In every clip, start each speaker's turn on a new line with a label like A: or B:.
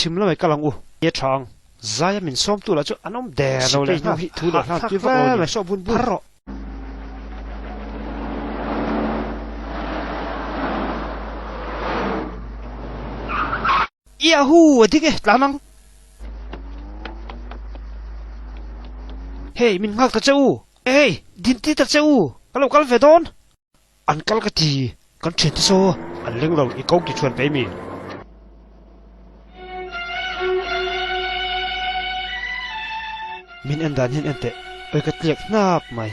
A: Chhim lamah i kal ang u. Nge tha ang. Zaia min sawmtu lah chu an awm der lo leh nghal. Hi thu leh hlan tui vak lo ni. Sawh bun bun. Phar rawh. Yahoo! A ding e, tlan ang. Hey, min nghak ta che u. Hey, din ti ta che u. Ka lo kal ve dawn. An kal ka ti, kan thian te saw an leng lo i ko ti chuan pei mi. Min en dan hian en teh, oi ka tliak hnap mai.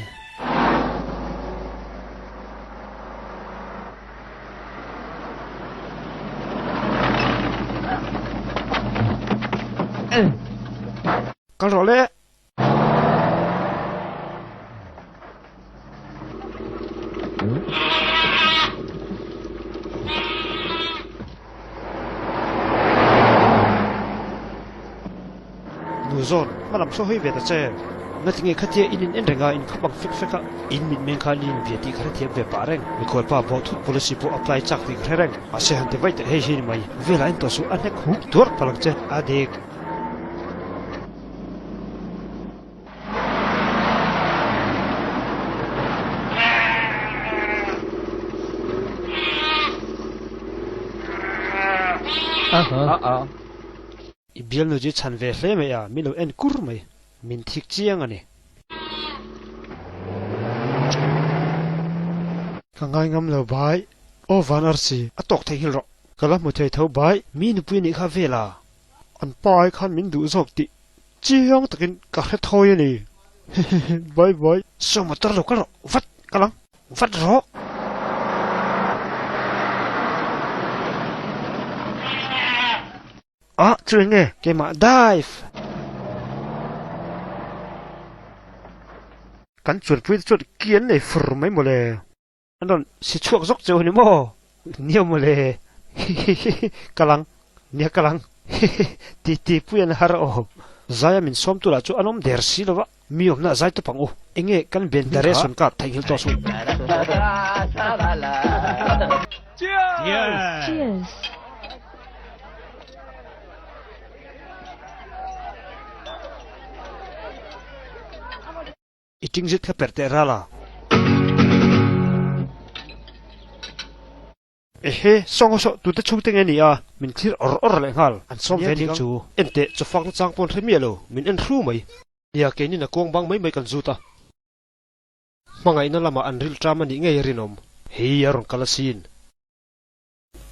A: Kal rawh le. Nu zawn, hma lam saw hawi ve ta che. Ngatinge khatia in in en reng a, in khap ang fek fek a, in mitmeng khan in inbia tih ka hrethiam ve pah reng. Mikhualpa bawh thut policy pawh apply chak tih ka hre reng. Mahse han ti vaih teh hei hi ni mai. Velah en tawh suh a hnek huk tuarh palh ang che. A dik. I bialnu chu chhan ve hle mai a, min lo en kur mai. Min thik chiang a ni. Ka ngai ngam lo bai. Aw van arsi, a tawk thei nghilh rawh. Ka la hmu thei tho bai. Mi nupui anih kha vel a. An pa ai khan min duh zawk tih chiang takin ka hre thawi a ni. Hehehe bye bye. Saw motor lo kal rawh, vat kal ang, vat rawh. Ah chu eng nge? Keimah dive. Kan chuanpui te chuan ki an nei fur mai mawle. An rawn si chhuak zawk cheu a ni maw? Nia mawle, hihihi, kal ang, nia kal ang, hihihi, ti ti pui an har aw. Zaia min sawmtu lah chu an awm der si lo va, mi awmna zai tawp ang u. Enge kan ben dare sawn ka theihnghilh tawh suh.
B: Cheers!
A: I ting zet kha per teh ral a. Ehe, sawng a sawh tute chhungte nge ni a, min thlir awr awr leh nghal. An sawm ve ning chu. En teh, chawfak na chang pawn hre miah lo, min en hru mai. Nia, keinin a kuang bang mai mai kan zut a. Hmangaihna lamah an rilh ṭam a nih ngei a rinawm. Hei a rawn kal asin.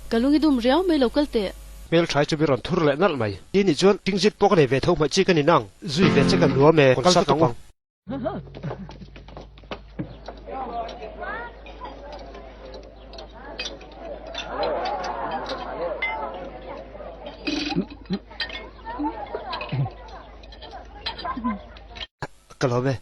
B: Ka lung i dum riau mai lo kal teh.
A: Hmelṭhai chu mi rawn thur leh nalh mai. Ti nih chuan tingzit pawh ka nei ve tho hmaih chi ka ni nang. Zui ve che ka nuam e, kal vek ang u. Ka lawm e.